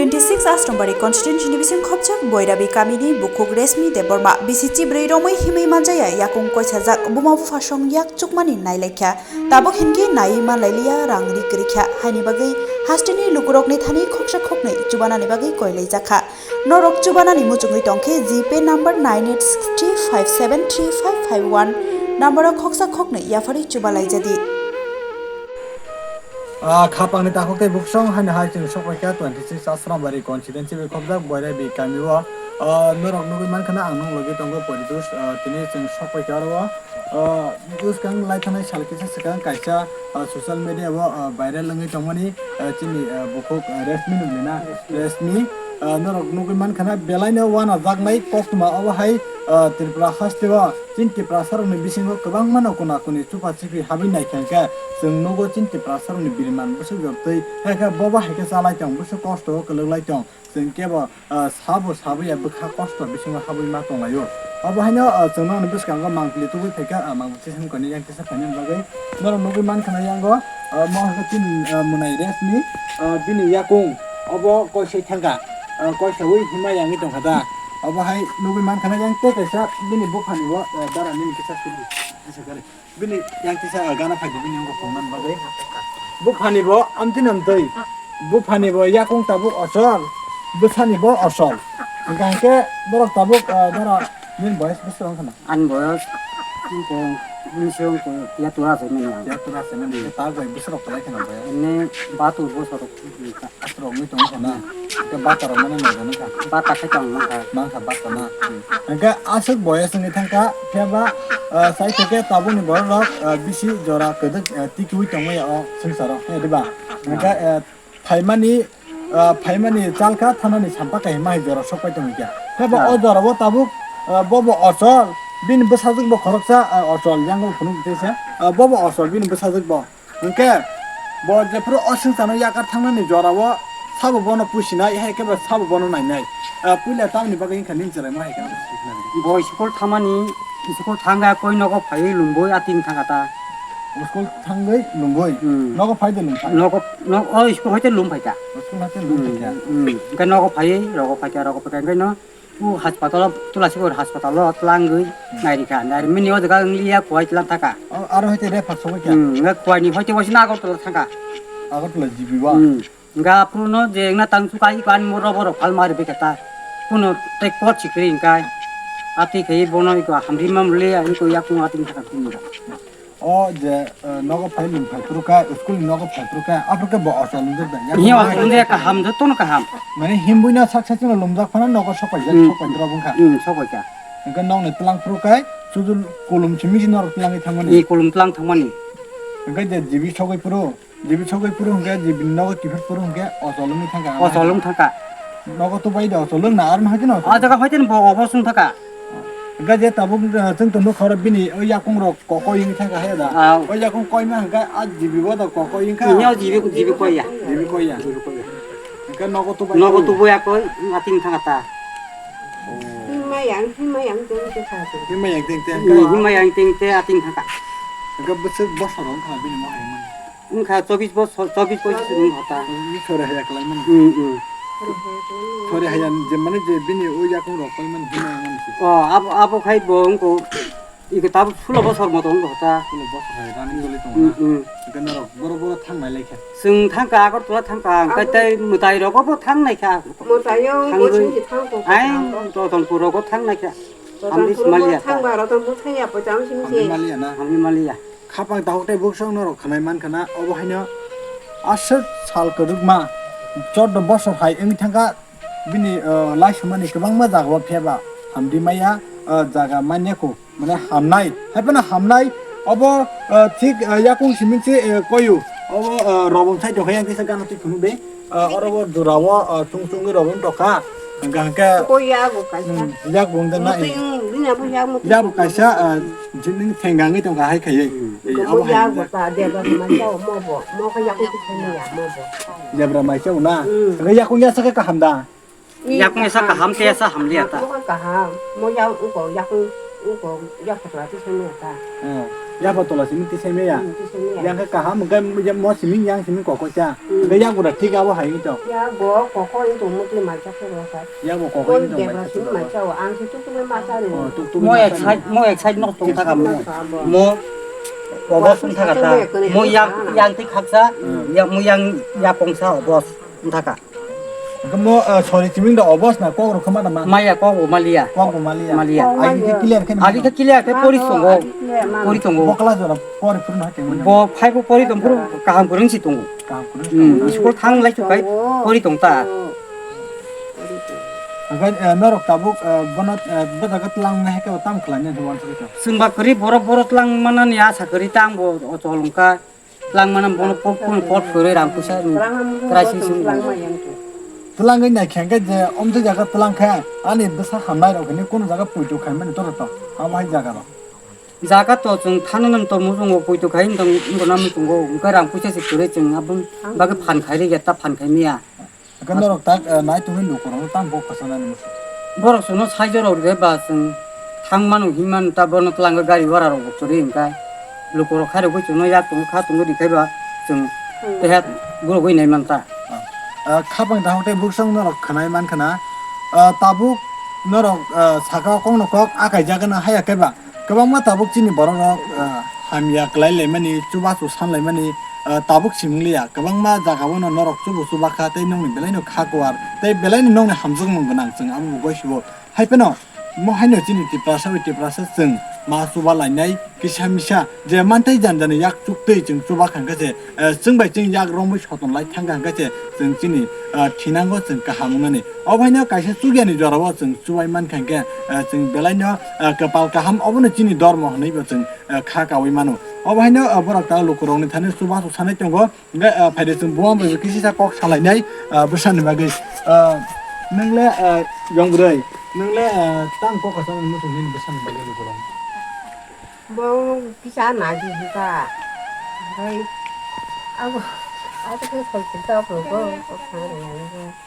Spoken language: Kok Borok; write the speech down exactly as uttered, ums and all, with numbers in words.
Twenty six Asrambari constituency ni bising khopjak Boirabi kamini bukhuk Resmi Debbarma bisi chibrwi romwi himwi manjaya yakung koisajak buma buphasong yak chukmani nailaikha. Tabuk hinkhe naiwi manlailiya rang ri kwrwikha haini bagwi hasteni lukurokni thani khoksa khoknwi chubanani bagwi koilaijakha. Norok chubanani muchungwi tongkhe G Pay number nine eight six three five seven three five five one number o khoksa khoknwi yapharwi chubalaijadi. Ah, khapangni takhuk tei buksong haino hai chwng sokphaikha twenty six Asrambari constituency bai khopjak Boirabi kami o. Ah, norok nugwi mankha na ang nung logi tongo Poridush, ah, tini chwng sokphaikha oro o. Ah, bwskang lai thanai sal kisa swkang kaisa, ah, social media o, ah, viral wngwi tongmani, ah, chini, ah, bukhuk, ah, Resmi nungni na, Resmi, ah, norok nugwi mankha na belai no wanajaknai koktwma obo hai, ah, Tripura haste o. Chini Tiprasarokni bisingo kwbangma no kona koni chupa chiphi habwi naikha hwnkhe, chwng nugo chini Tiprasarokni biriman bwswk jortwi, haikhe bobo haikhe chalai tong, bwswk kosto o kwlwk lai tong, chwng kebo, ah, sabo sabuya bwkha kosto bisingo habwi ma tonglaio. Obo haino, ah, chwng nokni bwskango mangpili tubui phaikha, ah, mangpili session koni yang kisa khainani bagwi norok nugwi mankha na yango, ah, mo haikhe chini, ah, mwnai Resmi, ah, bini yakung obo koisai thangkha, ah, koisaui himma yangwi tongkha da. Obo hai nugwi mankha na yang tei kaisa bini buphani bo, eh, dara nini kisa suri, kisa kari. Bini yang kisa, eh, gana phaidi bini wngkha phone nani bagwi. Buphani bo amtwi namtwi. Buphani bo yakung tabuk osol. Bwsani bo osol. Hwnkha hwnkhe borok tabuk, eh, dara nini boyes bwswk wngkha na? Ani boyes wngkha, bini se wngkha, yatura se manya. Yatura se manya. Hmm. Ta bai bwswk rok kwlai khana boyes? Ani batur bosor rok. Aswk rok wngwi tongo khana. Hwnkhe bata rok mano nai rwno kha. Bata khe tong nang kha. Mang kha bata na. Hmm. Hwnkhe aswk boyes wngwi thangkha, phiya ba, ah, sai khe tabukni borok rok, ah, bisi jora kwdwk, ah, tikiui tongmaya o swngcharo, he diba? Hwnkhe, ah, phaimani, ah, phaimani chalkha thanani sampakha hima hai jora sokpai tongwi kha. Phiya ba o jora o tabuk, ah, bobo osol, bini bwsajwk bo khoroksa, ah, osol, yango phunuk tei se, ah, bobo osol, bini bwsajwk bo. Hwnkhe bo jephuru o swngcharno yakar thangnani jorao sabo bono pusinai, hai khe bo sabo bono nainai. Ah, puila tamni bagwi wngkha nini chwraima hai khe? Bo school thangmani, school thangkha koi nogo phaiwi lungwi ating thangkha ta. School thangwi lungwi? Hmm. Nogo phai de lung phai? Nogo, nog-, o school hoite lung phaikha. School hoite lung phaikha? Hmm, hmm. Hwnkhe nogo phaiwi, rogo phaikha, rogo phaikha, hwnkhe no O hospital o tula sikor hospital o twlangwi nairikha, nairmani o jaga wngliya kuwai twlang thaka. O, aro hai te refer sogwi kha? Hmm, wngkha kuwai ni hoite waisa Agartala thangkha. Agartala G B wa? Hmm, wngkha aphuru no je wngna tang suka iko ani moro borok phalma ri bikha ta. Kuno tei pot sikri wngkha. Atwi khai bono iko hamri mamliya iko yakung atwi thaka kunu. O je, eh, nogo phai lung phai phuru kha, school ni nogo phai phuru kha, aphuru khe bo osol wngjakda. Iya, osol wngjakya kaham, jotono kaham. Mane himbuino sak sak chwngno lumjak phano nogo sok paijak, hmm, sok paijak rok wngkha. Hmm, sok paikha. Hwnkhe nokni twlang phuru khe sudu kolom simi si norok twlangwi thangmani. Ee, kolom twlang thangmani. Hwnkhe je jibi sogwi phuru, jibi sogwi phuru hwnkhe jibi nogo kiphil phuru hwnkhe osol wngwi thangkha. Osol wng thangkha. Nogo tubai de osol wngna, aro no hai kheno osol. O jaga hai kheno bo obo swng thangkha. Hwnkhe je tabuk, eh, chwng tongmani khoro bini o yakung rok kokoi wngwi thangkha hai da. Ah. O yakung koima hwnkhe a jibi bo da kokoi wngkha. Nini o jibi, jibi koi ya. Jibi koi ya. Jibi koi ya. Hwnkhe nogo tubai. Nogo tubai ya koi, ating thangkha ta. Oh. Himma yang, himma yang teng teng kha. Himma yang teng teng. Hmm, himma yang teng teng ating thangkha. Hwnkhe bwswk bosor wngkha bini mohai wngmani. Wngkha chobbish bosor, chobbish bosor wngkha ta. Chobbish bosor hai kwlai mani. Hmm, hmm. Chobbish bosor hai je mane je bini o yakung rok koi mani himma yang mani. Oh, abo, abo khai bo wngkha. Iko tabuk sulo bosor moto wngkha ta. Sulo bosor hai running goli tongo na. Hmm, hmm. Iko norok boro boro thang nai lai kha. Chwng thangkha Agartala thangkha, hwnkhe tei mwtai rogo bo thang nai kha. Mwtai o thangwi. Bo chwng thang kha. Ai, Ratanpur rogo thang nai kha. Hamri Ratanpur maliya ta. Thangba Ratanpur thangya pocham simi se. Hamri maliya na. Hamri maliya. Khapang takhuk tei buksong norok khanai mankha na, obo haino aswk sal kwrwkma, chordo bosor hai wngwi thangkha, bini, uh, laisumani kwbangma jagao phiyaba hamdi maya, uh, jaga manya kho, mane hamnai, haiphano hamnai, obo, uh, thik, uh, yakung simi se, uh, koyu, obo, uh, robong sai tongkha yang kisa gana twi phunuk de. Ah, oro o jora o, ah, chung chungwi rok wng tongkha. Hwnkha hwnkhe, koi yago kaisa. Hmm, yak bo wng jakna. Muti, hmm, bini abo yak muti. Yak bo kaisa, ah, jini thengangwi tongkha hai khaiwi. Hmm. Eh, abo bo hai yago wng jak. Ta debra mai sao mo bo. Mo khe yak muti thengwi ya mo bo. Debra mai sao na? Hmm. Hwnkhe yak wng ya sa khe kaham da? Yak wng ya sa kaham, te ya sa hamliya ta. Mo khe kaham. Mo yak wng ko yak wng ko yak phatla ti thengwi ya ta. Hmm. Yabo tola simi tisai meya. Hmm, tisai meya. Yang khe kaham, hwnkhe mo simi yang simi kokoi cha. Hmm. Hwnkhe yang bura thik abo hai to. Ya bo kokoi to muti mai cha se ro sa. Yang bo kokoi to mai cha se ro. Ang si tuk tuk ma sa ni. Oh, tuk tuk. Mo ek side, mo ek side nok tong thaka mo. Mo obo sung thaka ta. Mo yang, yang thik haksa, hmm, ya mo yang ya pongsa obo sung thaka. Hwnkhe mo, eh, sori chiming da obos na kok rok khama da ma? Maya kok bo maliya. Kok bo maliya. Maliya. Agi khe clear khe. Agi khe clear khe pori tongo. Pori tongo. Bo class jora pori phuru na khe. Bo five o pori tong phuru kaham kwrwng si tongo. Kaham kwrwng si tongo. Hmm, school thang lai chukai pori tong ta. Hwnkhe, eh, norok tabuk, eh, bono, eh, bo jaga tlang na heke tam khlai ne hwan se. Chwng ba kwrwi borok borok tlang manani asa kwrwi tang bo o cholong kha. Twlang mana bono pot, pot, pot phurwi rang puisa ni crisis wng tongo. Twlangwi naikhe hwnkhe je omtwi jaga twlang khe ani bwsa hamnai rok hwnwi kunu jaga poito khaimani toro to abo hai jaga rok. Jaga to chwng thana nang tongmo chwng poito khai wng tong wng tongna muchungo hwnkhe rang puisa se kwrwi chwng aboni bagwi phan khairwi ya ta phan khaimya. Hwnkhe norok tak, eh, nai tongwi lukurokno tamo bo kwchanani muchung? Borok chwngno sai jorok rwkhe ba chwng thang mano hinmano ta bono twlangwi gari gora rok bo kwrwi hwnkhe lukurok khairogwi chwngno yak tongo kha tongo rwkhe ba chwng teha gurogwi nai manta. Ah, khapang dahok tei bwswk norok khwnai mankha na, ah, tabuk norok, ah, saka o kokno kok akai jagano haya khe ba. Kwbangma tabuk chini borok rok, ah, hamya kwlai laimani, chubachu san laimani, ah, tabuk simung liya. Kwbangma jaga o no norok chubu chuba kha tei nokni belai no kha kuar tei belai no nokni hamjwkmung gwnang chwng abo bo goi sibo. Hai phano mo haino chini Tiprasa bai Tiprasa chwng ma chuba lainai kisa misa je mantai jan jani yak chuk twi chwng chuba kha hwnkhe se, ah, chwng bai chwng yak romwi soton lai thang kha hwnkhe se chwng chini, ah, thinango chwng kaham wngnani. Obo haino kaisa chukya ni jora o chwng chubai mankha hwnkhe, ah, chwng belai no, ah, kwpal kaham obono chini dormo hwnwi bo chwng, ah, kha kaui mano. Obo haino, ah, borok ta lukurokni thani chubachu sanai tongo. Hwnkhe, ah, phaide chwng buma bai kisa kok salainai, ah, bwsani bagwi. Ah, nwng le, ah, yong bwrwi, nwng le, ah, tang kok kaisa muchung nini bwsani bagwi lukurok. Bo kisa naidi hwnkha. Omphawi abo, abo khe soi khe tabuk bo kok sanai.